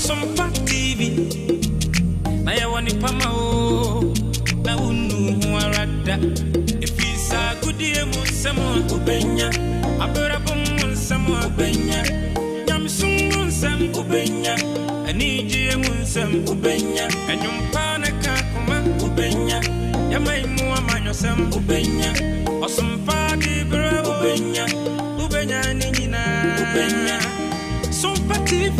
Sompa TV na yɛwɔ nipa ma o na wonnu ho ara da ɛfiri saa agodie mu nsɛm a wobɛnya abrabɔ mu nsɛm a wobɛnya nyamesom mu nsɛm wobɛnya anigyeɛ mu nsɛm wobɛnya ɛnwompa ne ka koma wobɛnya yɛma yi mu amanyɔsɛm wobɛnya ɔsompa de berɛ wobɛnya wobɛnya ne nyinaa wobɛnya Sompa TV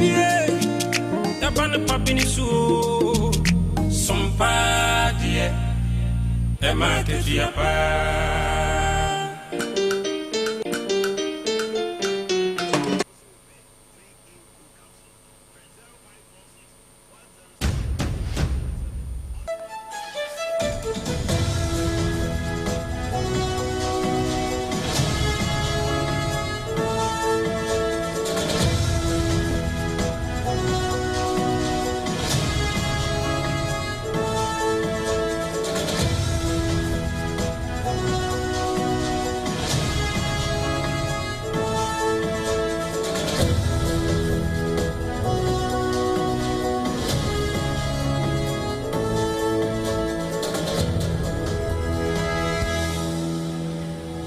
yɛba ne pa bi ne so o Sompa deɛ ɛma akatua paa.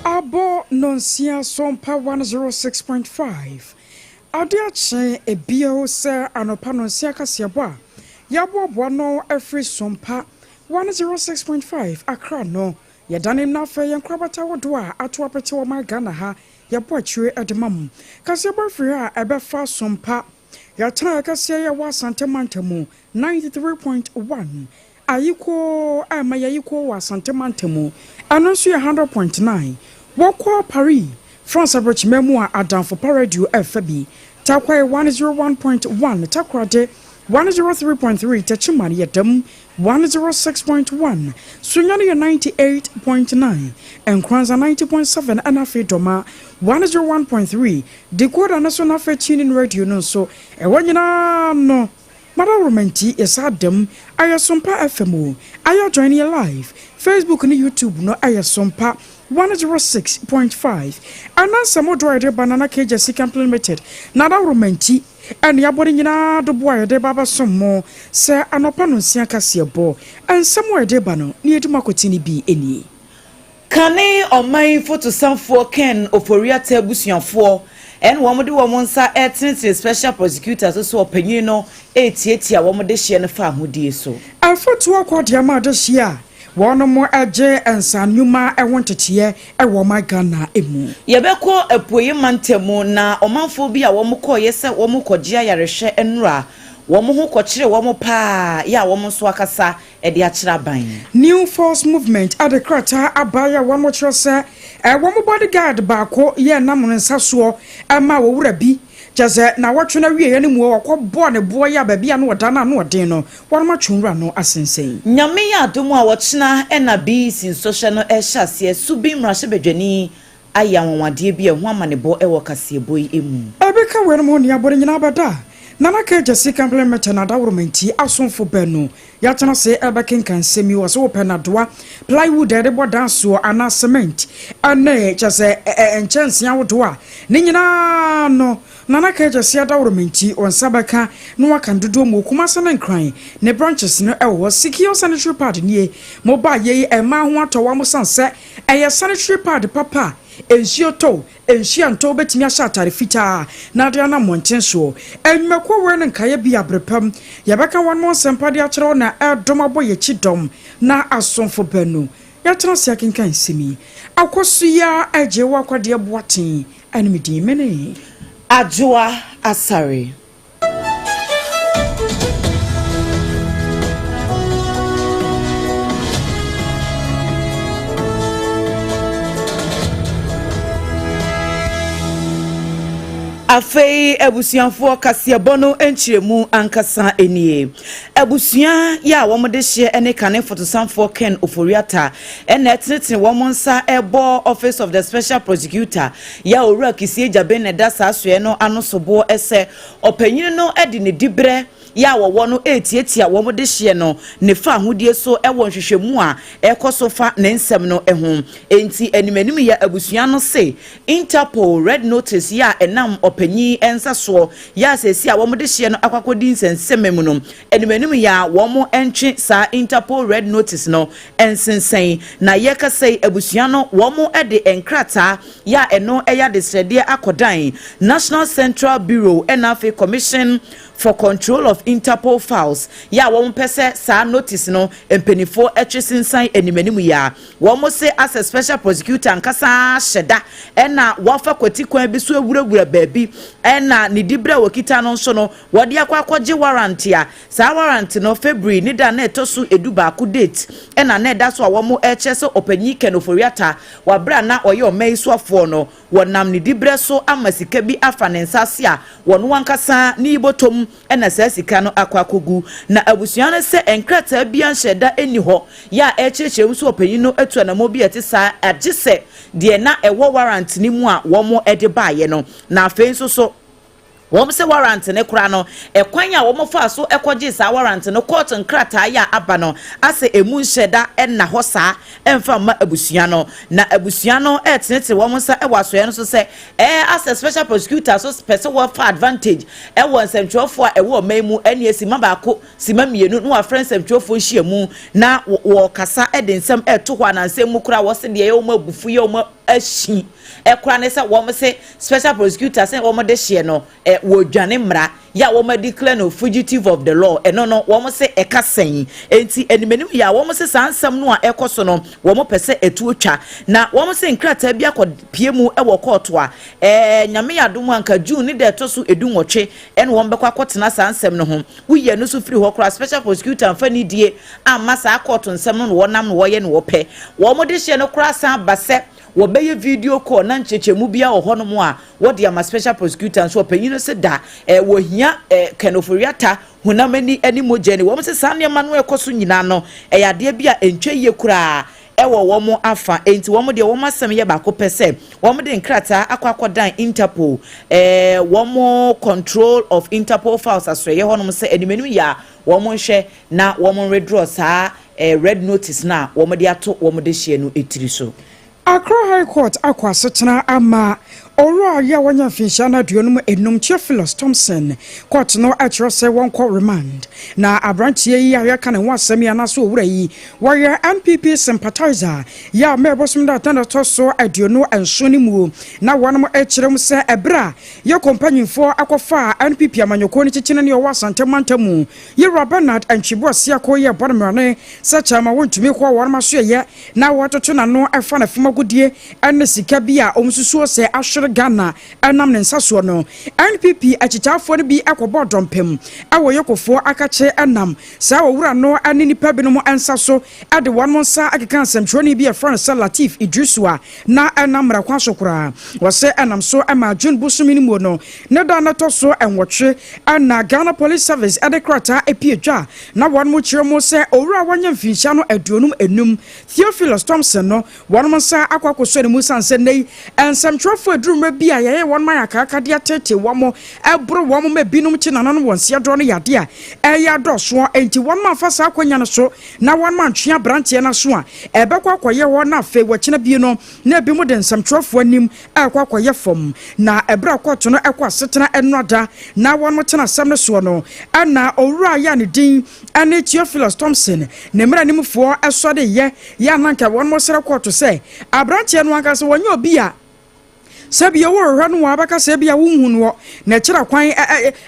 Abɔ nonsia Sompa 106.5 Ade akye bio sɛ anɔpa nonsia kaseɛbɔ a yɛaboaboa no afiri Sompa 106.5 Accra no Yɛdane no afei yɛn nkorabata ahodoɔ a ato apete wɔ ɔman Ghana ha, yɛbɔ akyire de ma mo. Kaseɛbɔ afiri ha a ɛbɛfa Sompa, yɛatenaeɛ kɛseɛ yi a ɛwɔ Asante mantam mu, 93.1, Ayikoo a ɛma yɛayikoo wɔ Asante mantam mu, ɛno nso yɛ 100.9. Wɔkɔ Paris, France abrɔkyima mu a Adamfo Pa Radio ɛfa bi, Tarkwa yɛ 101.1, Takoradi 103.3, Techiman yɛ dam 106.1, Sunyani yɛ 98.9, Nkoranza 90.7 ɛna afei Dɔma 101.3, Decoder no so na afei Tuning Radio no nso ɛwɔ nyinaa no Madaworoma nti yɛsaa dam ayɛ Sompa FM o, ayɛ join yɛ live Facebook ne YouTube no ayɛ Sompa 106.5 ɛna nsɛm dodoɔ a yɛde ba Nana Kejasi Company Limited Nadaworoma nti Ɛne abɔde nyinaa doboɔ a yɛde ba abɛsom mo sɛ anɔpa nonsia kaseɛbɔ. Nsɛm a yɛde ba no, nea edi mu akotene bi nie. Kane ɔman fotosanfoɔ Ken Ofori-Atta abusuafoɔ ɛna wɔn de wɔn nsa retenetene Special Prosecutor so sɛ ɔpanyin no retiatia wɔn dehyeɛ no faahodie so. Afotuo kɔ de ama adehyeɛ a Wɔnom gye nsa nnwuma ho nteteɛ wɔ ɔman Ghana mu. Yɛbɛkɔ Apueɛ mantam na ɔmanfoɔ bi a wɔn kɔeɛ sɛ wɔn rekɔgye ayarehwɛ nnora, wɔn ho kɔkyeree wɔn paa yɛ a wɔn nso akasa de akyerɛ aban. New Force Movement de krataa aba a wɔn kyerɛ sɛ wɔn body guard baako yɛ nam ne nsa soɔ ma owura bi kyerɛ sɛ nawɔtwe no awieɛ no mu ɔkɔ bɔɔ ne boɔ yɛ a baabi a na ɔda no ano ɔden no Wɔnom atwe nwura no asensɛn. Nyame yɛ adom a ɔkyena na BEC nsɔhwɛ no rehyɛ aseɛ, Subin mmarahyɛbadwani ayɛ anwanwadeɛ bi a ɛho amanebɔ wɔ kaseɛbɔ yi mu. Ɛbeka weinom ho nea bɔne nyinaa bɛda a Nana Kay Gyasi Kamplin Mɛtɛ na adaworoma nti asomfo baanu yɛatena ase rebɛkenkan nsɛm yi wɔ sɛ wopɛ nnadewa, plywood a yɛde bɔ dan soɔ anaa cement ne kyerɛ sɛ nkyɛnsee ahodoɔ a ne nyinaa no Nana Kɛkyɛ se adaworoma nti wɔn nsa bɛka na wɔaka no dodoɔ mu wɔ Kumase ne Nkran. Ne branches no wɔ hɔ. Secure sanitary pad nie. Mo baa yei mmaa ho atɔ wɔn sane sɛ ɛyɛ sanitary pad papa a nsuo tɔ o, nsuo antɔ o wobɛtumi ahyɛ atare fitaa na ade anam mmɔnten soɔ. Nnwumakuo wei no nkaeɛ bi a bere pam yɛbɛka wɔn ho nsɛmpa de akyerɛ wo na ɛredɔm abɔ yɛn akyi dɔm na asomfo baanu yɛatena ase akenkan nsɛm yi akɔ so yi ara agye wo akwadeɛ boaten Ɛne me din mene. Adwoa Asare. Afei abusuafoɔ kaseɛbɔ no nkyerɛmu ankasa nie. Abusua yi a wɔde hyeɛ ne kane fotosanfoɔ Ken Ofori-Atta na ɛtenetene wɔn nsa rebɔ Office of the Special Prosecutor yɛ a Owura Kissi Agyabeng na ɛda saa asoɛe no ano soboɔ sɛ ɔpanyin no de ne diberɛ yɛ a wɔwɔ no retiatia wɔn dehyeɛ no ne fahodie so wɔ nhwehwɛmu a ɛrekɔ so fa ne nsɛm no ho. Enti animanim yɛ abusua no se Interpol Red Notice yɛ a ɛnam ɔpanyin ɔpanyin nsa soɔ yɛ a seesei a wɔn de hyeɛ no akɔ akɔdi nsɛnsɛmɛ mu no, animanim yɛ a wɔn ntwe saa Interpol red notice no nsensɛn. Na yɛkasa yi, abusua no wɔn de nkrataa yɛ a ɛno yɛ adesrɛdeɛ akɔdan National Central Bureau ɛna afei Commission for Control of Interpol Files yɛ a wɔn pɛ sɛ saa notice no mpanimfoɔ atwe sensan animanim yɛ a wɔn se asɛ special prosecutor nkasa hyɛ da ɛna wɔafa kwati kwan bi so awurawura baabi, ɛna ne diberɛ a wɔkita no nso no wɔde akɔ akɔgye warrant a saa warrant no February ne da na ɛtɔ so 11 date ɛna na ɛda so a wɔn ɛkyerɛ sɛ ɔpanyin Ken Ofori-Atta wabere na ɔyɛ ɔman yi soafoɔ no, wɔnam ne diberɛ so ama sika bi afa ne nsa ase a wɔn ankasa ne yibotom ɛna saa sika no akɔ akɔgu. Na abusua no sɛ nkrataa bi anhyɛ da ɛni hɔ yɛ a ɛkyerɛkyerɛ mu so ɔpanyin no atu anamɔ bi a ɛte saa, agye sɛ deɛ na ɛwɔ warrant ne mu a wɔn de baayɛ no. Na afei nso so wɔn sɛ warrant ne kora no, ɛkwan a wɔn fa so ɛkɔgye saa warrant no, court nkrataa yɛ a aba no asɛ emu nhyɛ da ɛna hɔ saa ɛnfa mma abusua no. Na abusua no ɛtenetene wɔn nsa ɛwɔ asɔeɛ no so sɛ asɛ special prosecutor so pɛ sɛ wɔfa advantage ɛwɔ nsɛmtwerɛfoɔ a ɛwɔ ɔman mu ɛne esima 1, sima 2 na wɔafrɛ nsɛmtwerɛfoɔ nhyia mu na wɔkasa ɛde nsɛm ɛto hɔ anansɛm mu kora wɔsi deɛ ɛyɛ wɔn abufu yɛ wɔn ahyi ɛkora ne sɛ wɔn sɛ special prosecutor sɛ wɔn de hyɛ no wɔdwane mmara yɛ a wɔn declare no fugitive of the law. Ɛno no wɔn sɛ ɛka sɛn eti animanim yɛ a wɔn sɛ saa nsɛm no a ɛkɔ so no, wɔn pɛ sɛ ɛtuo twa. Na wɔn sɛ nkrataa bi akɔ pie mu ɛwɔ kɔɔto a Nyame yɛ adom anka June ne deɛ ɛtɔ so 18 ɛna wɔn bɛkɔ akɔtena saa nsɛm no ho. Woyɛ no so firi hɔ koraa, special prosecutor nfa ne die amma saa kɔɔto nsɛm no na wɔnam na wɔyɛ na wɔpɛ wɔn de hyɛ no koraa san ba sɛ wɔbɛyɛ video call na nkyerɛkyerɛmu bi wɔ hɔnom a wɔde ama special prosecutor nso. Ɔpanyin no sɛ da wɔhia Ken Ofori-Atta honam ani ne mogya ni. Wɔn sɛ saa nneɛma no ɛkɔ so nyinaa no ɛyɛ adeɛ bi a ntwa yie koraa ɛwɔ wɔn afa. Nti wɔn deɛ, wɔn asɛm yɛ baako pɛ sɛ wɔn de nkrataa akɔ akɔdan Interpol wɔn Control of Interpol Files asɔeɛ hɔnom sɛ animanim yɛ a wɔn nhwɛ na wɔn withdraw saa red notice na wɔn de ato wɔn de hyɛ no etiri so. Accra High Court akɔ asetena ama owura a yɛ a wɔnya mfinhyia no 55, Theophilus Thompson. Court no akyerɛ sɛ wɔnkɔ remand. Na aberanteɛ yi a yɛka ne ho asɛm yi anaasɛ owura yi, wɔyɛ NPP sympathizer yɛ a mɛɛbɔsom da atana tɔ so 27 no mu. Na wɔnom akyerɛ mu sɛ ɛberɛ a yɛkɔ mpanyimfoɔ akɔfa a NPP amanyɔkuo no kyekyene ne ɔwɔ Asante mantam mu, yɛwura Bernard Antwi Boasiako yɛ bɔ no mmerane sɛ kyɛma wɔntumi kɔ wɔnom aso yɛ na wɔtoto n'ano ɛfa ne fam agodie ne sika bi a wɔn susuo sɛ ahwere Ghana ɛnam ne nsa soɔ no. NPP akyitaafoɔ no bi ɛkɔbɔ dɔmpem ɛwɔ yɛkɔfoɔ akakye ɛnam saa owura no ne nipa binom nsa so ɛde wɔn nsa akeka nsɛmtwerɛni bi ɛfrɛ no sɛ Latif Idrisu a na ɛnam mmara kwan so koraa. Wɔsɛ ɛnam so ɛma June bosome no mu no ne da no tɔ so 8 ɛna Ghana Police Service ɛde krataa epie dwa na wɔn mo kyerɛ mu sɛ owura a wɔnyɛ mfinhyia no 55, Theophilus Thompson no, wɔn nsa akɔ akɔsɔ ne mu san sɛ nnɛ yi nsɛmtwerɛfoɔ adurumɛ bi a yɛyɛ wɔn man akaakadeɛ tete wɔn ɛboro wɔn ma binom kye nananom wɔn nseɛdorɔ no yadeɛ a ɛyɛ adɔsoɔ. Enti wɔn amfa saa akɔnya no so na wɔn antwe aberanteɛ no so a ɛbɛkɔ akɔyɛ hɔ. Na afei wɔkyena bie no na ebi mo de nsɛmtwerɛfoɔ anim ɛkɔ akɔyɛ fam. Na ɛberɛ a kɔɔto no ɛkɔ asetena ɛnoada na wɔn tena asɛm no soɔ no, ɛna owura yɛ a ne din ɛne Theophilus Thompson ne mmerɛ animfoɔ ɛsɔre yɛ yɛ ananka wɔn mo srɛ kɔɔto sɛ aberanteɛ no ankasa wɔnyɛ obi a sɛbi wɔrehwɛ no wɔn abɛka sɛ bi a wonhu no na ɛkyerɛ kwan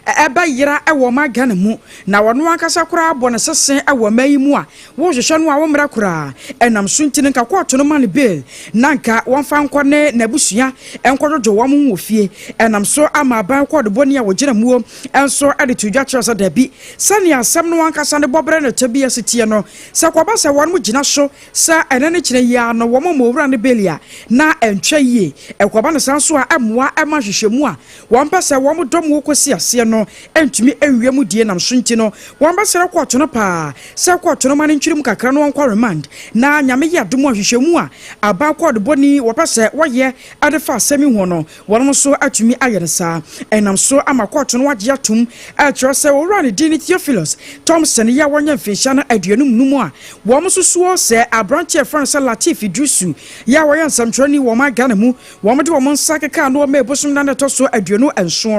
ɛbɛyera ɛwɔ ɔman Ghana mu, na wɔn ankasa koraa bɔ ne sese ɛwɔ ɔman yi mu a wɔrehwehwɛ no a wɔmmrɛ koraa. Ɛnam so nti no nka kɔɔto no ma no bail na nka wɔmfa nkɔ ne n'abusua nkɔdwodwo wɔn ho wɔ fie. Ɛnam so ama aban kɔɔdo bɔne a wɔgyina muo nso ɛde to dwa kyerɛ sɛ dabi, sɛnea asɛm no ankasa ne bɔberɛ ne tɛ bi asi teɛ no, sɛ kɔba sɛ wɔn mo gyina so sɛ ɛnɛ ne kyerɛ yi ara no wɔn ma owura no bail a na ɛntwa yie. Ɛkɔba no saa nso a, ɛmmoa ɛma nhwehwɛmu a wɔn pɛ sɛ wɔn dɔm wɔ kɔsi aseɛ no ɛntumi ɛnwie mu die. Nam so nti no wɔn bɛsrɛ kɔɔto no paa sɛ kɔɔto no ma no ntwiri mu kakra no wɔnkɔ remand, na Nyame yɛ adom a nhwehwɛmu a aban kɔɔdo bɔni wɔpɛ sɛ wɔyɛ ɛde fa asɛm yi ho no, wɔn nso atumi ayɛ no saa. Ɛnam so ama kɔɔto no agye atom ɛkyerɛ sɛ owura ne din ne Theophilus Thompson yi a wɔnyɛ mfinhyia no 55 a wɔn nso soɔ sɛ aberanteɛ frɛ no sɛ Latif Idrisu yi a wɔyɛ nsɛmtwerɛni wɔ ɔman Ghana mu, wɔn de wɔn nsa nsa keka ano wɔ May bosom da no ɛtɔ so 27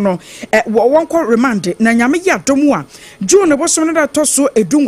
no wɔ wɔnkɔ remand na Nyame yɛ adom a June bosom no da ɛtɔ so 18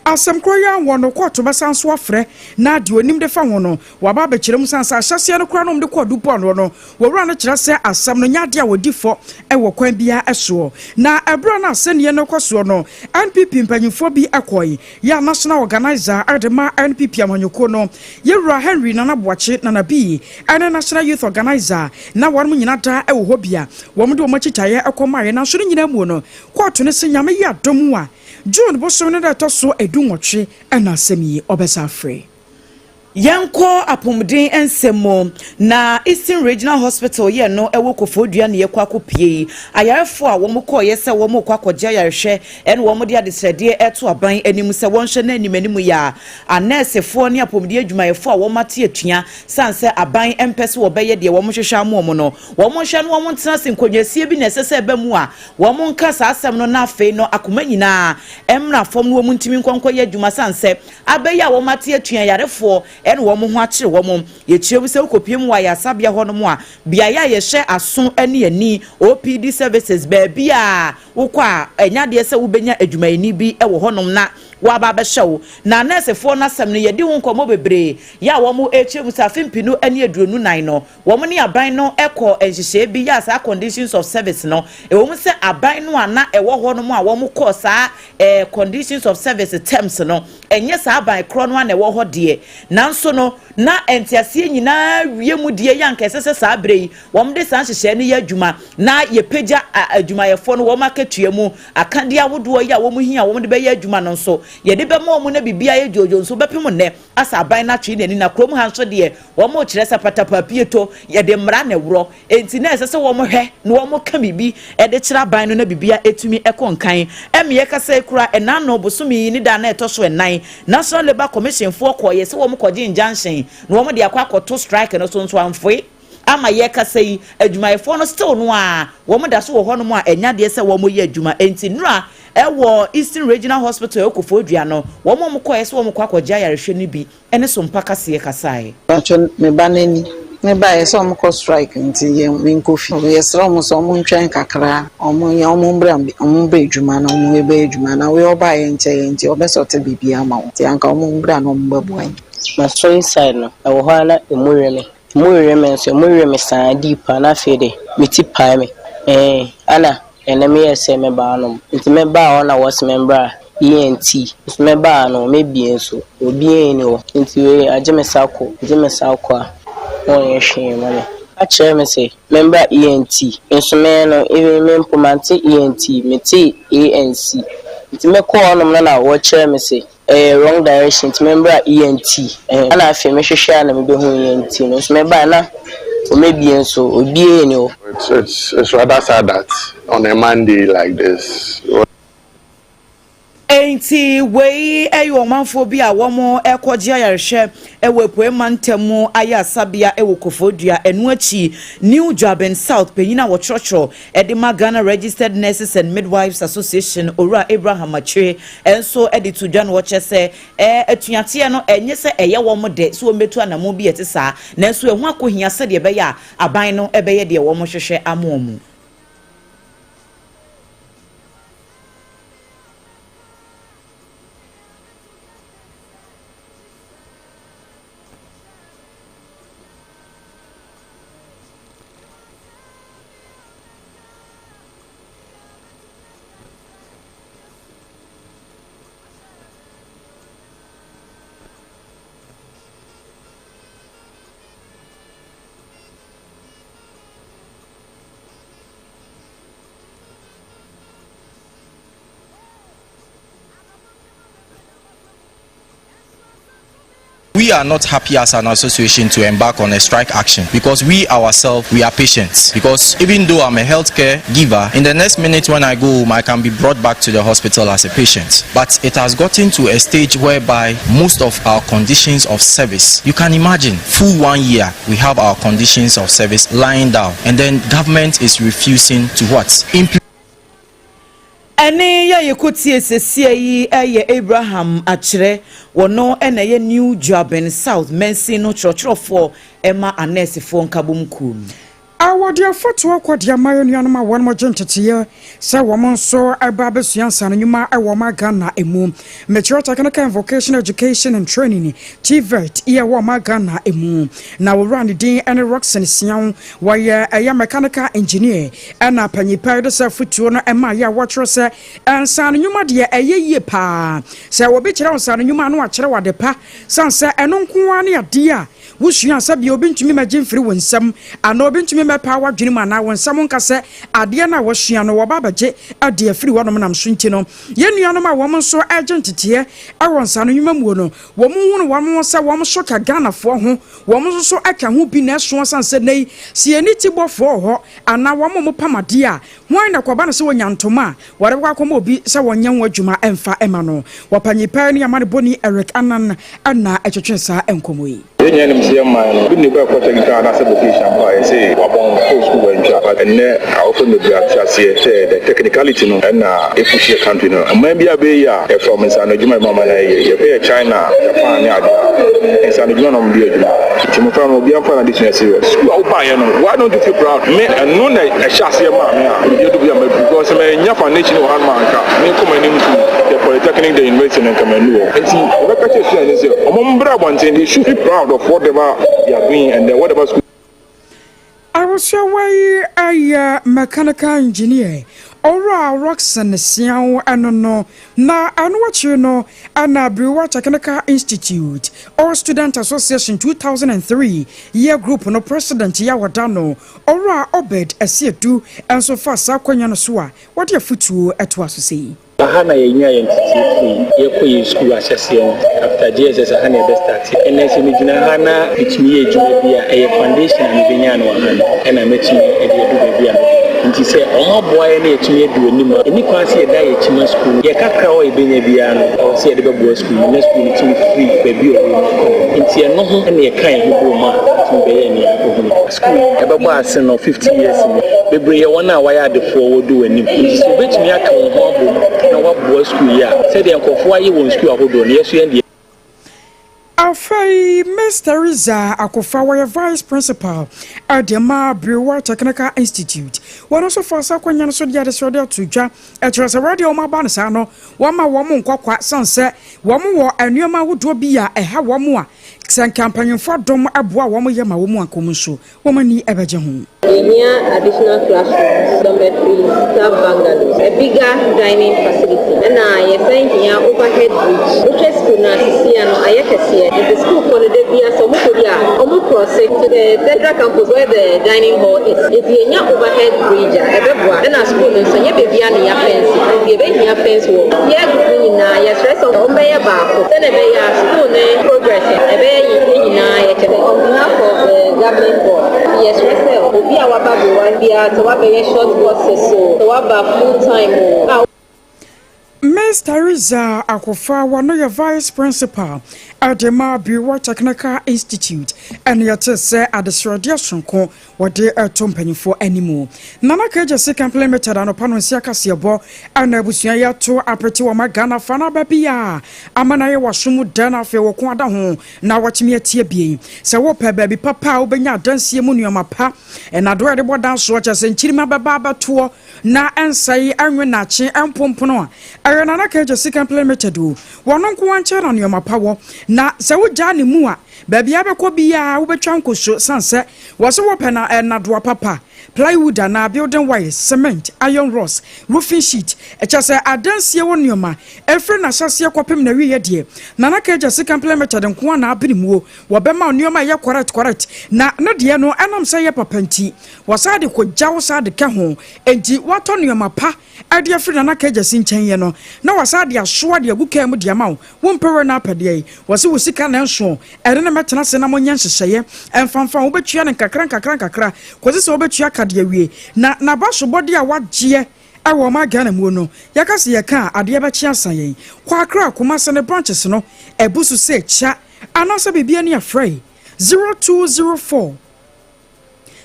asɛm korɔ yi ara wɔ no kɔɔto bɛsan so afrɛ na deɛ onim de fa ho no waba abɛkyerɛ mu sane sɛ ahyɛseɛ no koraa no wɔde kɔɔ dupo ano no wɔwura no kyerɛ sɛ asɛm no nyɛ adeɛ a wɔdi fɔ wɔ kwan biara soɔ. Na ɛberɛ a na asɛnniɛ no rekɔ soɔ no NPP mpanyinfoɔ bi kɔe yɛ a National Organiser de ma NPP amanyɔkuo no, Yɛwura Henry Nana Boakye, Nana B, ne National Youth Organiser na wɔnom nyina da wɔ hɔ bi a wɔn de wɔn akyitaeɛ kɔ maeɛ. Nanso ne nyinaa muo no, kɔɔto no se Nyame yɛ adom a, June bosome no da ɛtɔ so 18 na asɛm yi ɔbɛsa afre. Yɛnkɔ apomuden nsɛm mu, na Eastern Regional Hospital yɛ no ɛwɔ Koforidua na yɛkɔ akɔpie yi. Ayarefoɔ a wɔn kɔɔyɛ sɛ wɔn rekɔ akɔgye ayarehwɛ ɛna wɔn de adesrɛdeɛ ɛreto aban anim sɛ wɔnhwɛ na anim anim yɛ a anɛɛsefoɔ ne apomuden adwumayɛfoɔ a wɔn ate atua sane sɛ aban mpɛ sɛ wɔbɛyɛ deɛ wɔn hwehwɛ ama wɔn no wɔn nhwɛ na wɔn ntena ase nkonnwasie bi na ɛsɛ sɛ ɛba mu a wɔn nka saa asɛm no na afei no akoma nyinaa mmra fam na wɔn ntumi nkɔ nkɔyɛ adwuma sane sɛ Aber yi a wɔate atua ayarefoɔ na wɔn ho akyere wɔn. Yɛkyerɛ mu sɛ wokɔpue mu wɔ ayaresabea hɔnom a, beaeɛ a yɛhwɛ aso ne ani, OPD services, baabi a wokɔ a ɛnyɛ adeɛ sɛ wobɛnya adwumayɛni bi wɔ hɔnom na waba abɛhwɛ wo. Na nɛɛsefoɔ no asɛm no, yɛadi ho nkɔmmɔ bebree yɛ a wɔrekyerɛ mu sɛ afe mpenu ne 24 no, Wɔn ne aban no kɔɔ nhyehyɛe bi yɛɛ saa conditions of service no. Ɛwɔ mu sɛ aban no a na ɛwɔ hɔ nom a wɔn kɔɔ saa eh, conditions of service terms no, ɛnyɛ saa aban korɔ no a na ɛwɔ hɔ deɛ. Nanso no, na nteaseɛ nyinaa wie mu deɛ yɛ anka ɛsɛ sɛ saa berɛ yi wɔn de saa nhyehyɛe no yɛ adwuma na yɛpagya adwumayɛfoɔ no wɔn akatua mu akadeɛ ahodoɔ yi a wɔn hia a wɔn de bɛyɛ adwuma no nso yɛde bɛma wɔn na biribiara yɛ dwoodwoo nso bɛpem nnɛ asa aban no atwe n'ani na kurom ha nso deɛ Wɔkyerɛ sɛ patapaapietɔ yɛde mmara na ɛworɔ, enti na ɛsɛ sɛ wɔhwɛ na wɔka biribi de kyerɛ aban no na biribiara atumi kɔ nkan. Ɛmmeɛ kasa yi koraa, ɛnaano bosome yi ne da a na ɛtɔ so nnan, National Labour Commission foɔ kɔeɛ sɛ wɔkɔgye injunction na wɔde akɔ akɔto strike no so nso amfoe. Ama yɛrekasa yi, adwumayɛfoɔ no still no ara wɔda so wɔ hɔnom a ɛnyɛ adeɛ sɛ wɔyɛ adwuma. Enti nnora ɛwɔ Eastern Regional Hospital ɛwɔ Koforidua no, wɔn a wɔkɔeɛ sɛ wɔkɔ akɔgye ayarehwɛ no bi ne so mpa kaseɛ kasaeɛ. Paatwɔ me ba no ani ne ba yɛ sɛ ɔmo kɔ strike nti yɛ me nkɔ fie yɛ srɛ ɔmo sɛ ɔmo ntwɛn kakra ɔmo yɛ ɔmo mbra ɔmo mbra adwuma na ɔmo bɛyɛ adwuma na wei ɔbaa yɛ nkyɛ yɛ nti ɔbɛ sɔte biribi ama wo nti anka ɔmo mbra na ɔmo bɛ boa yɛn. M'aso inside no, ɛwɔ hɔ ara na emu we me. Emu wewe me nso, emu we me saa deep a na afei de me ti pae me. Eeh, ɛna ɛnɛ meyɛɛ sɛ mɛba hanom. Nti mebaa hɔ na wɔse membra ENT. Nso mebaa ha no, mebie nso, obiaa nni hɔ. Nti wei agye me sa kɔ, agye me sa kɔ a, wɔnyɛ hwee mma me. Wɔka kyerɛɛ me se membra ENT, nso me no, even me mpo mante ENT, metee ANC. Nti mekɔɔ hɔnom no na wɔkyerɛɛ me se Ɛyɛ wrong direction nti membra ENT ɛhɛn ɛna afei me hwehwɛ a na me bɛ hu ENT no nso me bae na ɔmo abie nso obiaa nni hɔ. It's it's it's rather sad that on a Monday like this. Enti wei yɛ ɔmanfoɔ bi a wɔrekɔgye ayarehwɛ wɔ Apueɛ Mantam mu ayaresabea wɔ Koforidua. Ɛno akyi, New Juaben South panyin a wɔtwerɛtwerɛ de ma Ghana Registered Nurses and Midwives Association, Owura Abraham Akyire nso de to dwa na ɔkyerɛ sɛ atuateɛ no ɛnyɛ sɛ ɛyɛ wɔn dɛ sɛ wɔmmɛtu anammɔn bi a ɛte saa, nanso ɛho akɔhia sɛdeɛ ɛbɛyɛ a aban no bɛyɛ deɛ wɔhwehwɛ ama wɔn. We are not happy as an association to embark on a strike action because we ourselves, we are patients. Because even though I'm a healthcare giver, in the next minute when I go home, I can be brought back to the hospital as a patient. But it has gotten to a stage whereby most of our conditions of service, you can imagine, full one year, we have our conditions of service lying down. And then government is refusing to what? Implement. Ɛnne yi a yɛkɔtie sesia yi yɛ Abraham Akyerɛ, wɔno na ɛyɛ New Juaben South mansin no kyerɛkyerɛfoɔ ma anɛɛsefoɔ nkabom kuo no. Awɔde afotoɔ kɔ de ama yɛn nuanom a wɔn gye nteteeɛ sɛ wɔn nso ɛba abɛsua nsano nnwuma wɔ ɔman Ghana mu. Mekyerɛ Technical and Vocational Education and Training, TVET, yɛ wɔ ɔman Ghana mu. Na owura ne din ne Rockson Siaw, wɔyɛ ɛyɛ mechanical engineer, ɛna panyin pa de sɛ afotuo no ɛma yɛ a wɔkyerɛ sɛ nsano nnwuma deɛ, ɛyɛ yie paa sɛ obi kyerɛ wo nsano nnwuma no, akyerɛ wo ade pa, san sɛ ɛno nko ara ne adeɛ a wosua sɛ bia obi ntumi mɛgye mfiri wo nsam anaa obi ntumi mɛpa w'adwene mu anaa wo nsɛm nka sɛ adeɛ no a wɔsua no wɔba abɛgye ade afiri hɔnom nam so. Nti no, yɛn nuanom a wɔn nso ɛgye nteteɛ ɛwɔ nsano nnwuma muo no, wɔn hunu wɔn sɛ wɔn nso ka Ghanafoɔ ho, wɔn nso so ɛka ho bi na ɛso san sɛ nei si yɛn ti bɔfoɔ wɔ hɔ anaa wɔn mo pam adeɛ a wɔn na kɔba no sɛ wɔnya ntoma a wɔde bɛkɔ akɔma obi sɛ wɔnyɛ ho adwuma ɛmfa ɛma no. Wɔpanyin pɛɛ ne amanebɔni Eric Anan ɛna ɛtwetwe saa nkɔmmɔ yi. Yɛn nyinaa nim sɛ yɛn man no bi ne kɔ ɛkɔ technical anaasɛ vocation mpo a, yɛsɛ wabɔn kɔ sukuu wantwa. But ɛnnɛ awofo bebree ate aseɛ sɛ the technicality no ɛna ɛpush yɛ country no. Ɔman bi a bɛyɛ a ɛfam nsano adwuma ɛma ma no yɛ yɛhwɛ yɛ China, Japan ne ade a nsano adwuma na ɔmde adwuma. Nti mmɔfra no, obiara mfa n'ade sua serious. Sukuu a wobaeɛ no, why don't you feel proud? Me ɛno na ɛhyɛ aseɛ maa me a mede adu bi a madu, because manya foundation wɔ hanom a anka mekɔ m'anim to the polytechnic, the university no, nka mannu hɔ. Nti yɛbɛka kyerɛ student sɛ ɔmo mbrɛ abɔnten, they should feel proud of whatever they are doing and then whatever school. Awosuawa yi ayɛ mechanical engineer Owura Roxon Siaw ɛno no, na ɛno akyiri no ɛna Brewa Technical Institute All Student Association 2003 year group no president yɛ wɔda no, Owura Obed Asiedu, nso fa saa akonnwa no so a wɔde afotuo ɛto aso sɛ yi. Aha na yɛnya yɛn tete firi yɛkɔ yɛn sukuu ahyɛseɛ no. After JSS, aha na yɛbɛstart. Ɛnɛ sɛ megyina ha na metumi yɛ adwuma bi a ɛyɛ foundation a mebɛnya no wɔ ha no, ɛna mɛtumi de adu baabi a mɛdu. Nti sɛ ɔmo aboa yɛn na yɛtumi adu anim a, ɛni kwan sɛ yɛda yɛn akyi ma sukuu. Yɛ kakra hɔ yɛbɛnya biara no, ɛwɔ sɛ yɛde bɛboa sukuu no na sukuu no tumi firi baabi a ɔwɔ mu kɔ. Nti ɛno ho ɛna yɛka yɛn ho bɔ mu a tumi bɛyɛ nea ohunu. Sukuu ɛbɛbɔ ase no 50 years ni, bebree yɛ wɔn a wɔayɛ adefoɔ wɔdu wɔ anim. Nti sɛ wobɛtumi aka wɔn ho abom na wɔaboa sukuu yi a, sɛdeɛ nkurɔfoɔ ayɛ wɔn sukuu ahodoɔ no, yɛso yɛn deɛ. Afei Miss Teresa Akofa, wɔyɛ vice principal ɛde ma Brewa Technical Institute, wɔn nso fa sa akɔnya no so de adesrɛde ato dwa, ɛkyerɛ sɛ wɔde wɔn aba no saa no, wɔma wɔn nkɔkwa san sɛ wɔn wɔ nneɛma ahodoɔ bi a ɛha wɔn a sɛ nka mpanyinfoɔ adɔm aboa wɔn yɛ ma wɔn ankom nso wɔn ani ɛbɛgye ho. Yɛhia additional classrooms, dormitories, staff bungalows, a bigger dining facility. Ɛna yɛsan hia overhead bridge. Wohwɛ school no asisia no, ayɛ kɛseɛ. Nti schoolfoɔ no da bia sɛ ɔmo kɔ bi a, ɔmo cross to the central campus where the dining hall is. Nti yɛnya overhead bridge a, ɛbɛboa. Ɛna school no nso, nyɛ baabi a na yɛ fence. Nti yɛbɛhia fence wall. Yɛ group no nyinaa, yɛsrɛ sɛ ɔmo bɛyɛ baako. Sɛnɛ ɛbɛyɛ a school no progress ɛbɛyɛ yɛn nyinaa yɛkyɛ. On behalf of the governing board, yɛsrɛ sɛ obi a waba Berewa biara, sɛ wabɛyɛ short courses o, sɛ waba full time o a. Miss Teresa Akofa, wɔno yɛ vice principal ɛde ma Brewa Technical Institute, ɛne yɛte sɛ adesrɛdeɛ sonko wɔde ɛto mpanyinfoɔ anim. Nana Kegyesi Company Limited, anɔpa no nsia kaseɛbɔ ɛna abusua yi ato apete wɔ ma Ghana fa no aba bi a ama no ayɛ wasom dɛ no. Afei wɔko ada ho na wɔtumi atie bie sɛ wopɛ baabi papa a wobɛnya adansie mu nneɔma pa, ɛnadoɔ a yɛde bɔ dan soɔ kyɛ sɛ nkyirima bɛba abɛtoɔ na ɛnsɛe ɛnwe nakye ɛmpompono a, ɛyɛ Nana Kegyesi Company Limited o. Wɔno nko ankyɛn na nneɔma pa wɔ, na sɛ wogyaa ne mu a, baabi a bɛkɔ biara wobɛtwa nkoso, san sɛ wɔ sɛ wɔpɛ na ɛnadoa papa, plywood anaa building wires, cement, iron rods, roofing sheet, ɛkyɛ sɛ adansie wɔ nneɔma ɛfiri n'ahyɛseɛ kɔpem na wieɛ deɛ, Nana Kegyesi Company Limited nko a na abene muo. Wɔbɛma nneɔma ɛyɛ correct correct, na ne deɛ no ɛnam sɛ yɛ papa nti, wɔsaa de kɔgya wo saa de ka ho. Enti woatɔ nneɔma pa ɛde afiri Nana Kegyesi nkyɛn yɛ no, na wɔsaa de asoa de agu kaa mu de ama wo. Wompɛ wei no apɛdeɛ yi, wɔse wo sika na ɛnso ɛne ne mɛtena ase na monyɛ nhyehyɛeɛ ɛmfamfa ho. Wobɛtua no nkakra nkakra nkakra kɔsi sɛ wobɛtua ka de awie. Na n'abasobɔdeɛ a wagyeɛ ɛwɔ ɔma Ghana mu no, yɛka sɛ yɛka a, adeɛ bɛkye asa yɛn. Kɔ Akra, Kumase ne branches no ɛbu so sɛ kya anaasɛ biribi ani afrɛ 0204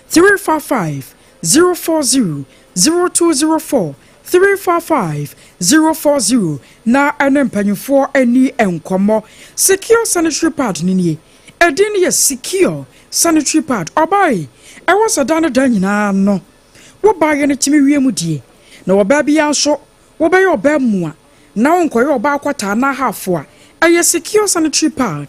355 040, 0204 355 040, na ɛne mpanyinfoɔ ani nkɔmmɔ. Secure sanitary pad no nie. Ɛdin no yɛ Secure Sanitary Pad. Ɔbaa yi, ɛwɔ sɛ da ne da nyinaa no, wo baayɛ no tumi wie mu die. Na ɔbaa biara nso, wobɛyɛ ɔbaa mua na wonkɔyɛ ɔbaa kɔtaa anaa half a, ɛyɛ Secure Sanitary Pad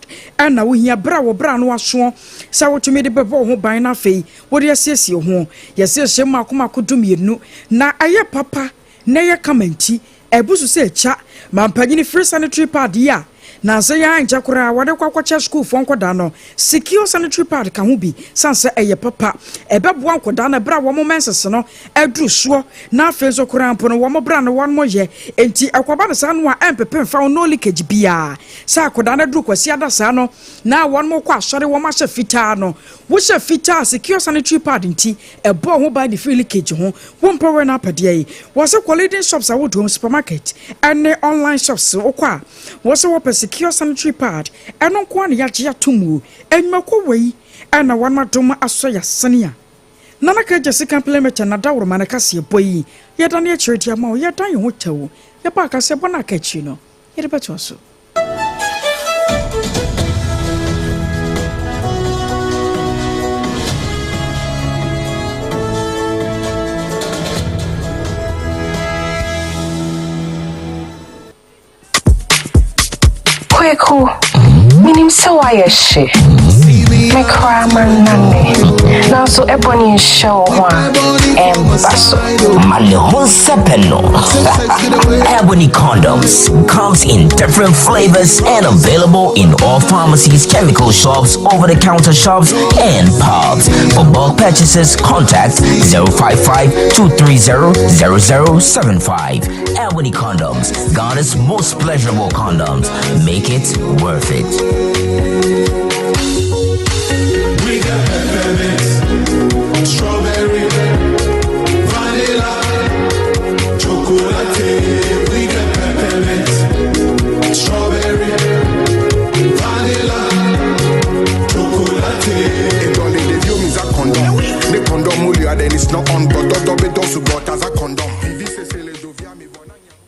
na wohia berɛ a wo bra no asoɔ sɛ wotumi de bɛbɔ wo ho ban na afei wode asiesie wo ho. Yɛse ɛhyɛ mu mmaako mmaako dumienu na ɛyɛ papa na ɛyɛ kama nti ɛbu so sɛ ɛkya ma mpanyini firi sanitary pad yi a nansa yi ara nkyɛ koraa wɔde kɔ akɔkyɛ sukuufoɔ nkɔdaa no. Secure sanitary pad ka ho bi sane sɛ ɛyɛ papa. Ɛbɛboa nkɔdaa no berɛ a wɔn menses no aduru soɔ na afei nso koraa mpo no wɔn bra no wɔn yɛ nti ɛkɔba no saa no a ɛmpepe mfa wo no leakage biara. Sɛ akɔdaa no aduru Kwasiada saa no na wɔn kɔ asɔre wɔn ahyɛ fitaa no wohyɛ fitaa secure sanitary pad nti Ɛbɔ ho ban de firi leakage ho. Wo mpɛ wei na apɛ deɛ yi. Wɔse kɔ leading shops ahodoɔ mu, supermarket ɛne online shops wokɔ a, wɔse wɔpɛ secure sanitary pad. Ɛno nko ara na yɛagye ato mu. Nnwumakuo wei ɛna wɔn adom asɔ yɛasene a Nana Kagya Sika Mplemɛtɛ na Dawuroma no kaseɛbɔ yi yɛdane akyire de ama wo. Yɛdan yɛn ho kyɛw. Yɛba a kaseɛbɔ no aka akyiri no yɛde bɛtoa so. Kweku, minim sɛ woayɛ hye. Me koraa mannane. Nanso ɛbɔne nhyɛ wo ho a, ɛmba so. Ma ne ho nsɛpɛ no. Ebony condoms comes in different flavors and available in all pharmacies, chemical shops, over-the-counter shops, and pubs. For bulk purchases, contact 055 230 0075. Ebony condoms, Ghana's most pleasurable condoms. Make it worth it. We got peppermint, strawberry, vanilla, chocolate. We got peppermint, strawberry, vanilla, chocolate. condom. Ne condom then it's not on, but as a condom.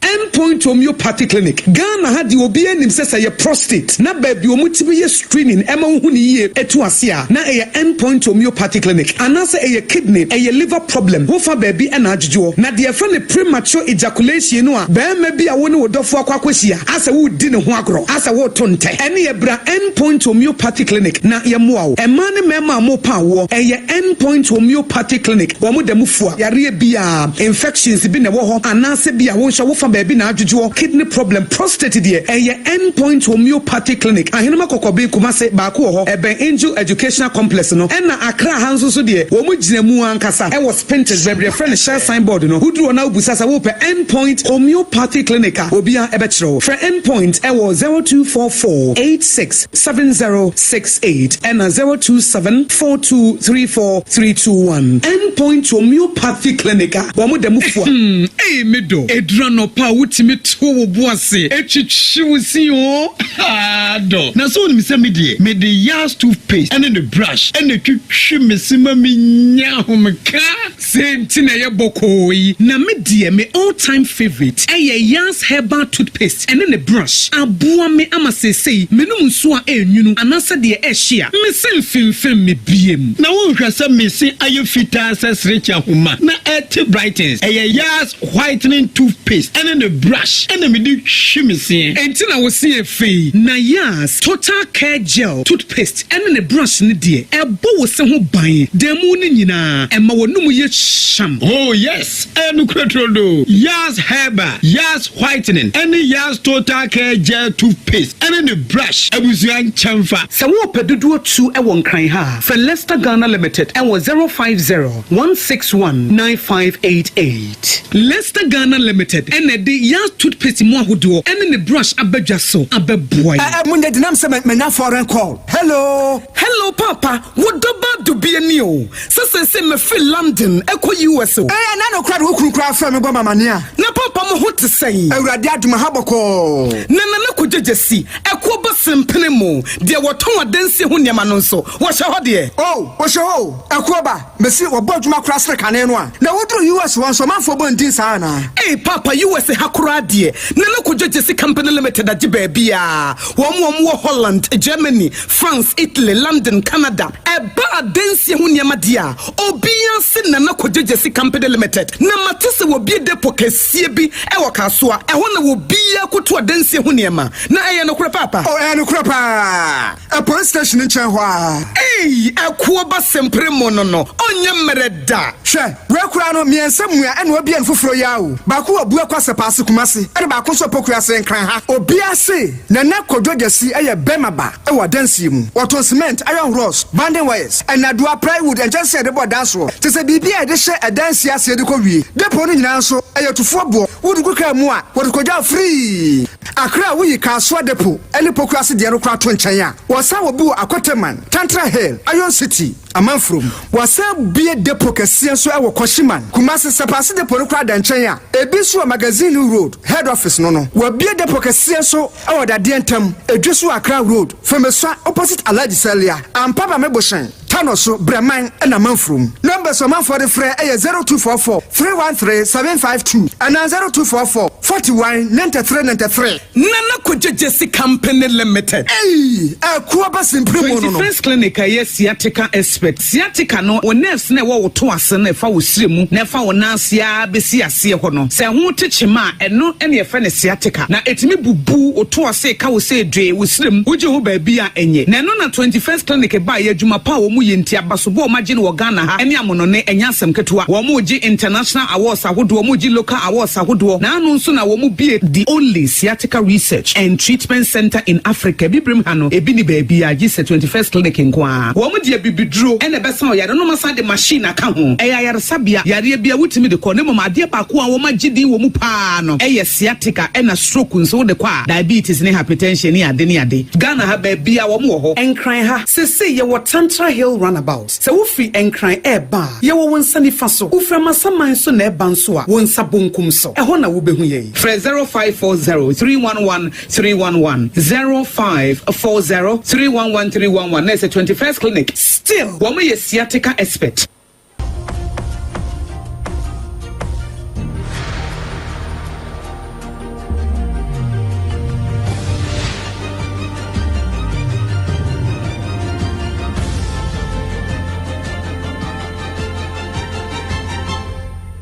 End Point Homeopathy Clinic, Ghana ha deɛ obiara nim sɛ sɛ ɛyɛ prostate na baabi a wɔtumi yɛ screening ɛma wohu no yie ɛtu ase a na ɛyɛ End Point Homeopathy Clinic anaasɛ ɛyɛ kidney, ɛyɛ liver problem wofa baabi ɛna adwodwoɔ. Na deɛ yɛfrɛ no premature ejaculation no a barima bi a wo ne wo dɔfoɔ akɔ akɔhyia asɛ woredi ne ho agorɔ asɛ woreto ntɛ ɛne yɛ bra End Point Homeopathy Clinic na yɛmmoa wo. Mmaa ne mmarima a morepa awoɔ ɛyɛ End Point Homeopathy Clinic wɔn da mu fua yareɛ biara. Infections bi na ɛwɔ hɔ anaasɛ bi a wo nso wo fa baabi na adwodwoɔ, kidney problem, prostate deɛ ɛyɛ End Point Homeopathy Clinic, Ahenema Kɔkɔben, Kumase, baako wɔ hɔ ɛbɛn Angel Educational Complex no, ɛna Accra ha nso so deɛ wɔn gyina mu ankasa ɛwɔ Spintex baabi yɛfrɛ no Shell sign board no, woduru hɔ na wobisa sɛ wopɛ End Point Homeopathy Clinic a obiara ɛbɛkyerɛ wo. Frɛ End Point ɛwɔ 0244 86 7068 ɛna 027 4234 321. End Point Homeopathy Clinic a wɔn da mu fua. Hmm ei me dɔ, ɛduru anɔpa a wotumi to wo bo ase twitwi wo se oo haa dɔ. Na sɛ wonim sɛ me deɛ mede Yas toothpaste ɛne ne brush ɛna ɛtwitwi me se ma me nya ahomeka. Sei nti na ɛyɛ bɔkɔɔ yi. Na me deɛ me all time favourite ɛyɛ Yas herbal toothpaste ɛne ne brush. Aboa me ama seesei menom nsuo a ɛnwunu anaasɛ deɛ ɛhye a, me se mfemfem me biem. Na wonhwɛ sɛ me se ayɛ fitaa sɛ serekye ahoma na ɛte brightens. Ɛyɛ Yas whitening toothpaste ɛne ne brush ɛna mede twi me seɛ. Enti na wo se yɛ fɛ yi. Na Yas total care gel toothpaste ɛne ne brush no deɛ, ɛbɔ wo se ho ban da mu no nyinaa, ɛma w'anum yɛ hyam. Oh yes, ɛyɛ nokorɛ turodoo. Yas Herbal, Yas Whitening ɛne Yas Total Care Gel Toothpaste ɛne ne brush abusua nkyɛnfa. Sɛ worepɛ dodoɔ tu wɔ Nkran ha a, frɛ Lester Ghana Limited wɔ 050 161 9588. Lester Ghana Limited na ɛde Yas Toothpaste mu ahodoɔ ne ne brush aba dwa so abɛboa yɛn. Ɛɛ monyɛ denam sɛ manya foreign call. Hello. Hello paapa, wo dɔ ba dubia ni o. Sɛ seesei mafiri London kɔ US o. Ee ɛna no koraa de wo kunu koraa frɛ me bɔ me amaneɛ a. Na paapa mo ho te sɛn? Awurade adom aha bɔkɔɔ. Na Nana Kwadwo Gyasi, ɛkoɔ ba. sempene mo, deɛ wɔtɔn adansie ho nneɛma no nso, wɔhyɛ hɔ deɛ? Oh, wɔhyɛ hɔ o, ɛkoɔ ba, mese wɔbɔ adwuma koraa sene kane no a. Na woduru US hɔ nso, ɔmanfoɔ bɔ ndin saa anaa? Ei paapa, US ha koraa deɛ, Nana Kojo Gyasi Company Limited agye baabiaa. Wɔn a wɔwɔ Holland, Germany, France, Italy, London, Canada. Ɛba adansie ho nneɛma deɛ a, obiara se Nana Kojo Gyasi Company Limited. Na mate sɛ wɔabue depot kɛseɛ bi wɔ Kasoa. Ɛhɔ na obiara kɔtu adansie ho nneɛma. Na ɛyɛ nokorɛ paapa? Oh, ɛyɛ nokorɛ paa. Police station nkyɛn hɔ ara. Ei, ɛkoɔ ba sempere mo no no, ɔnyɛ mmerɛ da. Hwɛ, wei koraa no, mmiɛnsa mua ɛna wabue no foforɔ yi ara o. Baako wɔ Buakwa Sɛpaase Kumasi, ɛna baako nso wɔ Pokuase Nkran ha. Obiara se Nana Kwadwo Gyasi yɛ bɛrima ba wɔ adansie mu. Wɔtɔn cement, iron rods, banding wires, nnadewa, plywood, nkyɛnsee a yɛde bɔ dan soɔ, kyerɛ sɛ biribiara a yɛde hyɛ adansie aseɛ de kɔ wie. Depot no nyinaa nso, ɛyɛ tufoɔ boɔ. Wode gu kaa mu a, wɔde kɔgya wo firii. Accra a woyi Kasoa Depot ne Pokuase deɛ no koraa to nkyɛn a, wɔsan wɔ bi wɔ Akoteman, Tantra Hill, Iron City, Amanfurom. Wɔasan abue depot kɛseɛ nso wɔ Kwashiman, Kumasi. Sapase Depot no koraa da nkyɛn a, ebi nso wɔ Magazine Road, Head Office no no. Wɔabue depot kɛseɛ nso wɔ Dadeɛ Ntam, Edweso Accra Road, Femesua opposite Alhaji Salia, Ampaba Mebohyɛn. Tano so, Brɛman na Manfurom. Numbers a ɔmanfoɔ de frɛ yɛ 0244 313 752 anaa 0244 41 93 93. Nana Kwadwo Gyasi Company Limited. Eii ɛko aba simpire mu no no. 21st Clinic a ɛyɛ sciatica expert. Sciatica no, wo nerves no a ɛwɔ wo to ase no ɛfa wo srɛ mu na ɛfa wo nan ase ara bɛsi aseɛ hɔ no, sɛ ɛho te kyema a, ɛno na yɛfrɛ no sciatica. Na ɛtumi bubu wo to ase ka wo sɛ dwee wo srɛ mu, wogye ho baabi a ɛnyɛ. Na ɛno na 21st Clinic baeɛ, adwuma pa a wɔn yɛ nti, abasobɔ a wɔn agye no wɔ Ghana ha ne amonɔne, ɛnyɛ asɛm ketewa. Wɔn regye international awards ahodoɔ, wɔn regye local awards ahodoɔ. Na ano nso na wɔn bue the only sciatica research and treatment centre in Africa. Abibirem ha no, ebi nni baabiara gye sɛ 21st Clinic nko ara. Wɔn de abibiduro na ɛbɛsa ɔyare no, na wɔasan de machine aka ho. Ɛyɛ ayaresabea, yareɛ biara wotumi de kɔ, na mmom adeɛ baako a wɔn agye din wɔ mu pa ara no yɛ sciatica ɛna stroke nso wode kɔ a, diabetes ne hypertension ne ade ne ade. Ghana ha baabiara wɔn wɔ hɔ. Nkran ha, sesei yɛwɔ Tantra Hill Runabout. Sɛ wofiri Nkran ɛreba a, yɛwɔ wo nsa nifa so. Wofiri Amasaman nso na ɛreba nso a, wo nsa bonkum so. Ɛhɔ na wobɛhu yɛn. Frɛ 0540 311 311, 0540 311 311 na ɛsɛ 21st Clinic. Still, wɔn yɛ sciatica expert.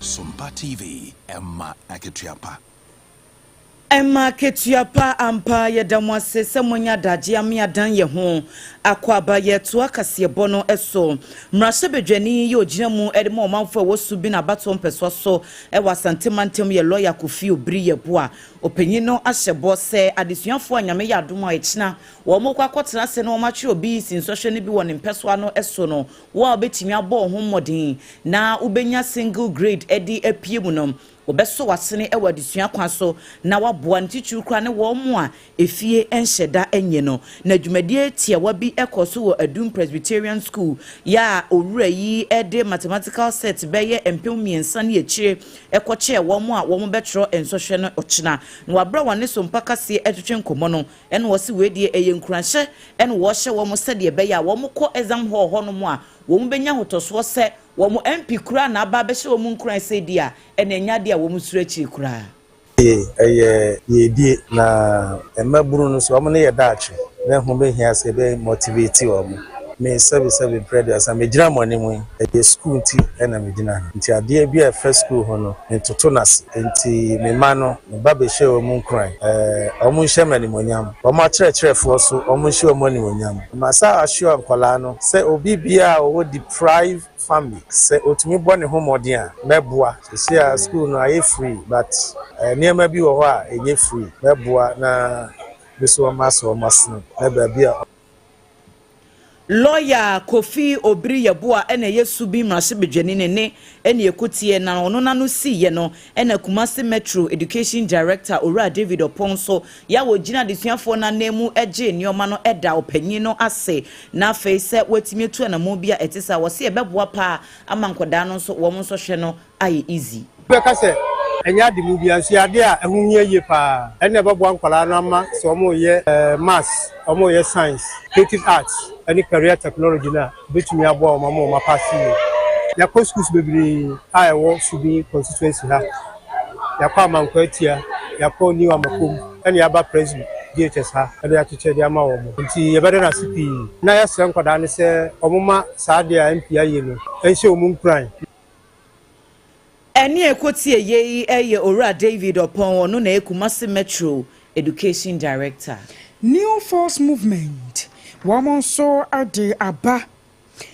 Sompa TV, ɛma akatua pa. Ɛma akatua pa ampa. Yɛda mo ase sɛ moanya adagye ame adan yɛn ho akwaaba. Yɛretoa kaseɛbɔ no so. Mmarahyɛbadwani yi a ɔgyina mu de ma ɔmanfoɔ a ɛwɔ Subin abatoɔ mpɛsoa so wɔ Asante mantam yɛ Lɔya Kofi Obiri Yeboah. Ɔpanyin no ahyɛ bɔ sɛ adesuafoɔ a Nyame yɛ adom a ɛkyena wɔrekɔ akɔtena ase na wɔatwerɛ BEC nsɔhwɛ no bi wɔ ne mpɛsoa no so no, wo a wobɛtumi abɔ wo ho mmɔden na wobɛnya single grade de apue mu no, Wɔbɛsɔ w'asene wɔ adesua kwan so na woaboa, ne titiriw koraa ne wɔn a efie nhyɛ da nye no. Na dwumadie tiawa bi kɔɔ so wɔ Adum Presbyterian School yɛ a owura yi de mathematical set bɛyɛ 3000 ne akyire kɔkyɛɛ wɔn a wɔbɛtwerɛ nsɔhwɛ no ɔkyena. Na wɔ aberɛ a wɔne Sompa Kaseɛ retwetwe nkɔmmɔ no na wɔse wei deɛ ɛyɛ nkuranhyɛ na wɔrehyɛ wɔn sɛdeɛ ɛbɛyɛ a wɔkɔ exam hall hɔnom a wɔbɛnya ahotɔsoɔ sɛ Wɔn MP koraa na aba abɛhyɛ wɔn nkuran sɛ di a, ɛna ɛnyɛ adeɛ a wɔn suro akyiri koraa. Ɛyɛ yiedie na mmabunu no nso wɔn ne yɛ daakye na ɛho bɛhia sɛ yɛbɛ motivate wɔn. Me sɛbe sɛbe mprɛ aduasa megyina mo anim yi ɛyɛ sukuu nti na megyina ha nti adeɛ bi a ɛfa sukuu ho no mentoto no ase nti me mma no me ba bɛhyɛ wɔn nkuran wɔn nhyɛ me animuonyam wɔn akyerɛkyerɛfoɔ nso wɔn nhyɛ wɔn animuonyam. Masa assure nkwadaa no sɛ obi biara a ɔwɔ deprived family sɛ ɔtumi bɔ ne ho mmɔden a mɛboa. Seesei a school no ayɛ free but nneɛma bi wɔ hɔ a ɛnyɛ free. Mɛboa na me nso masɔ wɔn asene na baabi a. Lɔya Kofi Obiri Yeboah na ɛyɛ Subin mmarahyɛbadwani ne ne ɛne ɛkɔtiɛ na ɔno n'ano siiɛ no ɛna Kumasi Metro Education Director Owura David Oppong nso yɛ a ɔgyina adesuafoɔ no ananmu gyee nneɛma no da ɔpanyin no ase na afei sɛ watumi atu anammɔn bi a ɛte saa wɔse ɛbɛboa paa ama nkwadaa no nso wɔn nsɔhwɛ no ayɛ easy. Wobɛka sɛ Ɛnyɛ ade mu biara nso yɛ adeɛ a ɛho hia yie paa. Ɛno na ɛbɛboa nkwadaa no ama sɛ wɔreyɛ maths, wɔreyɛ science, creative arts ne career technology no a, ɛbɛtumi aboa wɔn ama wɔn apaase yie. Yɛakɔ schools bebree a ɛwɔ Subin constituency ha. Yɛakɔ Amankwa Atia, yɛakɔ New Amakom, ɛna yɛaba Presby JHS ha ɛde akyekyɛ de ama wɔn. Nti yɛbɛda no ase pii na yɛasrɛ nkwadaa no sɛ wɔmma saa adeɛ a MP ayɛ no nhyɛ wɔn nkuran. Ɛne ɛkɔtie yei yɛ Owura David Ɔpɔn, ɔno na ɛyɛ Kumasi Metro Education Director. New Force Movement, wɔn nso de aba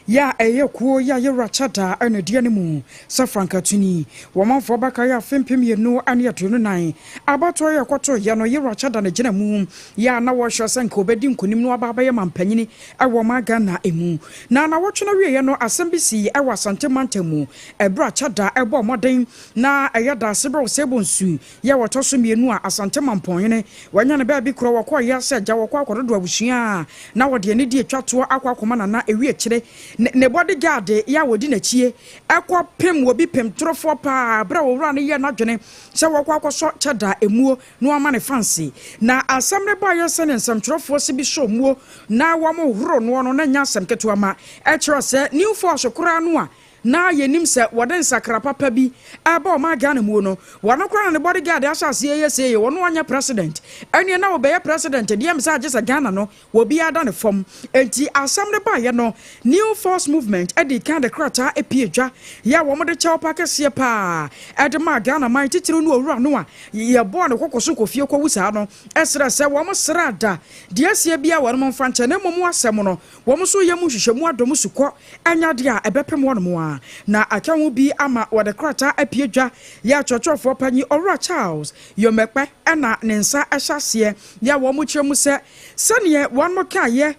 yɛ a ɛyɛ kuo yɛ a yɛwura Kyada ɛna di anim sɛ frankatuni. Wɔmanfoɔ bɛka yɛ afe 2024 abatoɔ yɛ ɛkɔto yɛ no, yɛwura Kyada no gyina mu yɛ a na wɔhwɛ sɛ nka wɔbɛdi nkonim no aba abɛyɛ mampanyini ɛwɔ ma Ghana emu. Na nawɔtwe no wieɛ no, asɛm bi si ɛwɔ Asante mantam mu ɛberɛ a Kyada ɛbɔ mmɔden na ɛyɛ daase berɛ sɛ ɛbɔ nsu yɛ wɔtɔ so mmienu a Asante mampɔnhene wɔanya ne baabi korɔ wɔkɔɔ yɛ sɛ agya wɔkɔ akɔdodo abusua a na wɔde ani di atwa toɔ akɔ akɔma nana ewi akyire ne bodyguard yɛ a wɔdi n'akyie ɛkɔ pem obi pem torofoɔ paa berɛ a wɔwura no yɛ n'adwene sɛ wɔkɔ akɔsɔ Kyɛda emuo na wɔama ne fansi. Na asɛm no baayɛ sɛ ne nsɛmtwerɛfoɔ si bi sɔ muo na wɔn horo noɔ no na nya asɛm ketewa ma ɛkyerɛ sɛ New Force koraa no a na yɛnim sɛ wɔde nsakra papa bi ɛbɔ ɔma Ghana mu no, wɔno koraa na ne bodyguard ahyɛ aseɛ yɛ sɛ wɔno anyɛ president ɛneɛ na wɔbɛyɛ president deɛ m sɛ agye sɛ Ghana no wɔbiara da ne fam. Enti asɛm no baeɛ no, New Force Movement ɛde kan de krataa epie dwa yɛ a wɔn de kyɛw pa kɛseɛ paa ɛde maa Ghana man titiriw no owura no a yɛbɔɔ ne kɔkɔ so kɔ fie kɔwu saa no, ɛsrɛ sɛ wɔn sra da deɛ asie bia wɔn mfa nkyɛn, na mmom asɛm no wɔn nso yɛ mu nhwehwɛmu adɔm sukɔ ɛnya deɛ a ɛbɛpem wɔn mu a na aka ho bi ama wɔde krataa apue dwa yɛ akyerɛkyerɛfoɔ panyin Owura Charles Yomɛkpɛ ɛna ne nsa ɛhyɛ aseɛ yɛ a wɔn kyerɛ mu sɛ sɛneɛ wɔn mo kaeɛ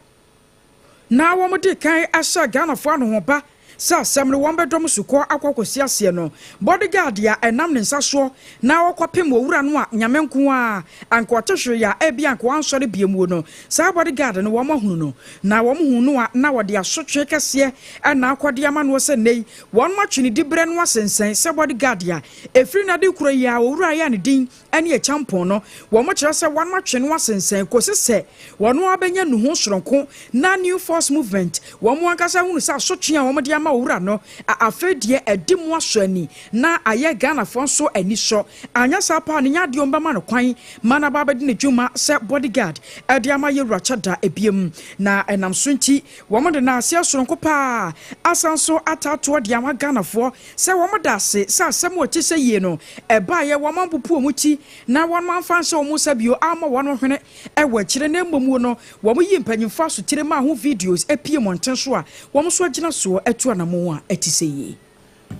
na wɔn de kan ahyɛ Ghanafoɔ ano ho ba sɛ asɛm no wɔn bɛdɔm sukɔ akɔ akɔsi aseɛ no, bodyguard a ɛnam ne nsa soɔ na wɔkɔpem owura no a Nyame nko a anka ɔte hwee a ebi anka wansɔre bie mu no, saa bodyguard no wɔn ahunu no na wɔn hu no a na wɔde asotwe kɛseɛ ɛna akɔde ama no sɛ nnɛ yi wɔn atwe ne diberɛ no asensɛn sɛ bodyguard a ɛfiri n'ade kuro yi a owura yɛ a ne din ɛne Akyampɔn no. Wɔn kyerɛ sɛ wɔn atwe no asensɛn kɔsi sɛ wɔn abɛnya nuhu soronko. Na New Force Movement wɔn ankasa hunu sɛ asotwe a wɔn de ama owura no afei deɛ ɛdi mu asɔ ani na ayɛ Ghanafoɔ nso ani sɔ. Anya saa paa ne nya adeɛ wɔn bɛma no kwan ma n'aba abɛdi ne dwuma sɛ bodyguard ɛde ama yɛwura Kyɛda ebiem. Na ɛnam so nti wɔn de n'aseɛ soronko paa asan so ataatoɔ de ama Ghanafoɔ sɛ wɔn da ase sɛ asɛm wɔ ti sɛ yie no ɛbaayɛ wɔn ampopo wɔn ti na wɔn amfa nhyɛ wɔn nsa bio ama wɔn hwene ɛwɔ akyire, na mmom no wɔn yi mpanyinfoɔ asotire ma ho videos apue mmɔnten so a wɔn nso agyina soɔ atu anamo a ɛte sɛ yie.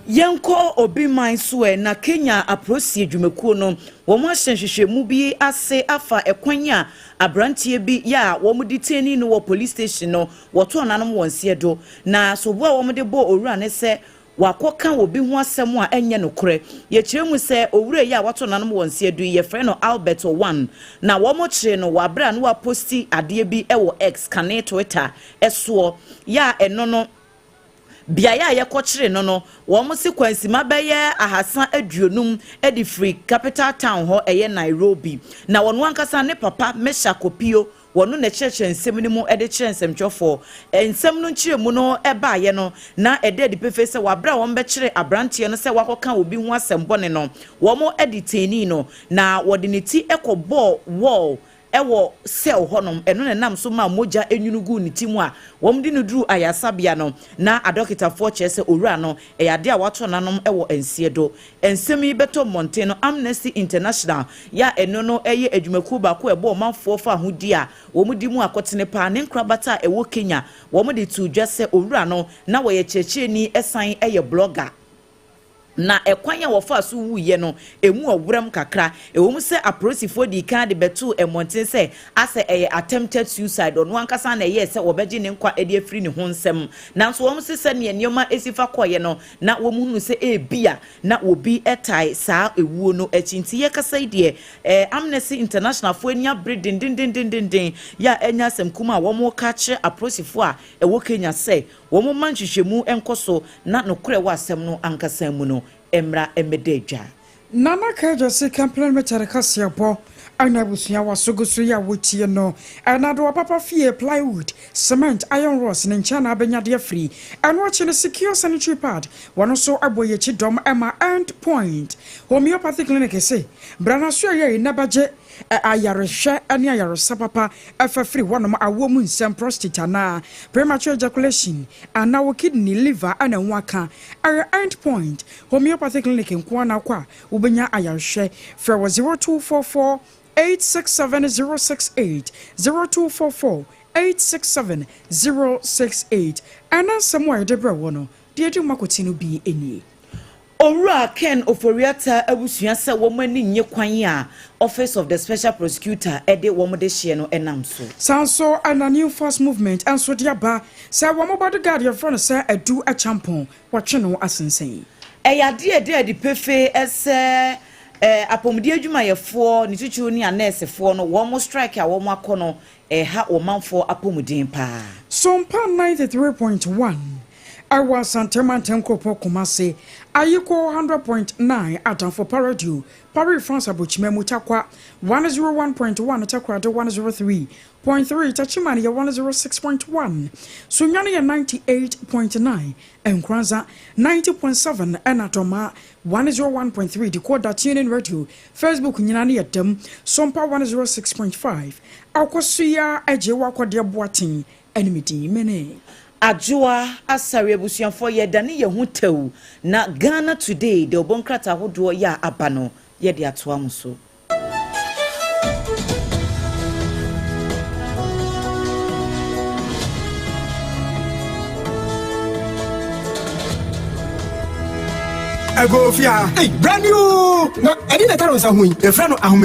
Yɛnkɔ obi man so ɛ. Na Kenya apolisie dwumakuo no wɔn ahyɛ nhwehwɛmu bi ase afa ɛkwan a aberanteɛ bi yɛ a wɔn de tiani no wɔ police station no wɔtɔn nanom wɔn nseɛ do. Na sobo a wɔn de bɔ owura ne sɛ wakɔka obi ho asɛm a ɛnyɛ nokorɛ. Yɛkyerɛ mu sɛ owura yi a wato nanom wɔn nseɛ do yi, yɛfrɛ no Albert One, na wɔn kyerɛ no wɔ abere a no wapost adeɛ bi wɔ X, kane Twitter ɛsoɔ yɛ a ɛno no beaeɛ a yɛkɔkyere no, wɔn se kwansima bɛyɛ 350 de firi capital town hɔ, ɛyɛ Nairobi. Na wɔn ankasa ne papa Mesha Kopio wɔn na kyerɛkyerɛ nsɛm no mu de kyerɛ nsɛmtwerɛfoɔ. Nsɛm no nkyerɛmu no baeɛ no na ɛda adi pefee sɛ wɔabrɛ a wɔn bɛkyerɛ aberanteɛ no sɛ wakɔka obi ho asɛm bɔne no, wɔn de teenii no na wɔde ne ti kɔbɔɔ wall ɛwɔ cell hɔnom. Ɛno na nam so ma mogya enwunu gu ne ti mu a wɔn de no duru ayasabea no na adɔkitafoɔ kyerɛ sɛ owura no ɛyɛ adeɛ a wato nanom ɛwɔ nseɛ do. Nsɛm yi bɛtɔ mmɔnten no, Amnesty International yɛ a ɛno no ɛyɛ adwumakuo baako a ɛbɔ ɔmanfoɔ fa ahodie a wɔn di mu akɔtene paa ne nkorabata a ɛwɔ Kenya, wɔn de to dwa sɛ owura no na wɔyɛ kyerɛkyerɛni, ɛsan ɛyɛ blogger, na ɛkwan a wɔfa so wuyɛ no emu ɔwuram kakra. Ɛwɔ mu sɛ apolisifoɔ di kan de bɛtoo mmɔnten sɛ asɛ ɛyɛ attempted suicide, ɔno ankasa na ɛyɛ sɛ wɔbɛgye ne nkwa de afiri ne ho nsɛm, nanso wɔn sɛ sɛnea nneɛma esi fa kɔɔyɛ no na wɔn hunu sɛ ebia na obi ɛtae saa ewuo no akyi. Nti yɛkasa yi deɛ, Amnesty International foɔ ani abere dendendendenden yɛ a ɛnya asɛm kum a wɔn ka kyerɛ apolisifoɔ a ɛwɔ Kenya sɛ wɔn ma nhwehwɛmu nkɔ so na nokorɛ wɔ asɛm no ankasa mu no mmra mmɛda adwa. Nana Kajasi Complain Mekyɛre kaseɛbɔ ɛna abusua wasogo so yi a wotie no ɛna de papa fie plywood, cement, iron rods ne nkyɛn na abɛnya de afiri. Ɛno akyi no, Secure Sanitary Pad wɔno nso abɔ yɛkyi dɔm ɛma End Point Homeopathy Clinic se bra na so ɛyɛ yi na bɛgye ayarehwɛ ne ayaresa papa ɛfa firi hɔnom awoɔ mu nsɛm, prostate anaa premature ejaculation anaa wo kidney, liver ɛna ho aka. Ɛyɛ End Point Homeopathy Clinic nko ara kɔ a wobɛnya ayarehwɛ. Frɛ wɔ 0244 867 068, 0244 867 068. Ɛna nsɛm a yɛde brɛ wɔ no deɛ ɛdi mu akɔti no bi nie. Owura Ken Ofori-Atta abusua sɛ wɔn ani nye kwan a Office of the Special Prosecutor ɛde wɔn de hyɛ no ɛnam so. Saa nso ɛna New Force Movement nso de aba sɛ wɔn bodyguard yɛfrɛ no sɛ Adu Akyampɔn wɔtwe no asensɛn. Ɛyɛ adeɛ ɛde adi pefee ɛsɛ apɔmuden adwumayɛfoɔ ne titiriw ne anɛɛsefoɔ no wɔn strike a wɔn akɔ no ɛha ɔmanfoɔ apɔmuden paa. Sompa 93.1 ɛwɔ Asantemantam kuropɔn Kumase, Ayiko 100.9, Adamfo Radio, Paris France, Abokyima mu, Takwa 101.1, Takoradi 103.3, Techiman yɛ 106.1, Sunyani yɛ 98.9, Nkranza 90.7, ɛna Dɔma 101.3. Decoder, TuneIn Radio, Facebook nyinaa no yɛ dɛm Sompa 106.5. Akɔsoya agye wakɔdeɛ boaten ɛne mene. Adwoa Asare. Abusuafoɔ, yɛdane yɛn ho tɛw na Ghana Today de ɔbɔ nkrataa ahodoɔ yɛ a aba no yɛde atoa mo so. Agofia. Hey, brand new! Na ɛde na ɛtare nsa ho yi, yɛfrɛ no ahome.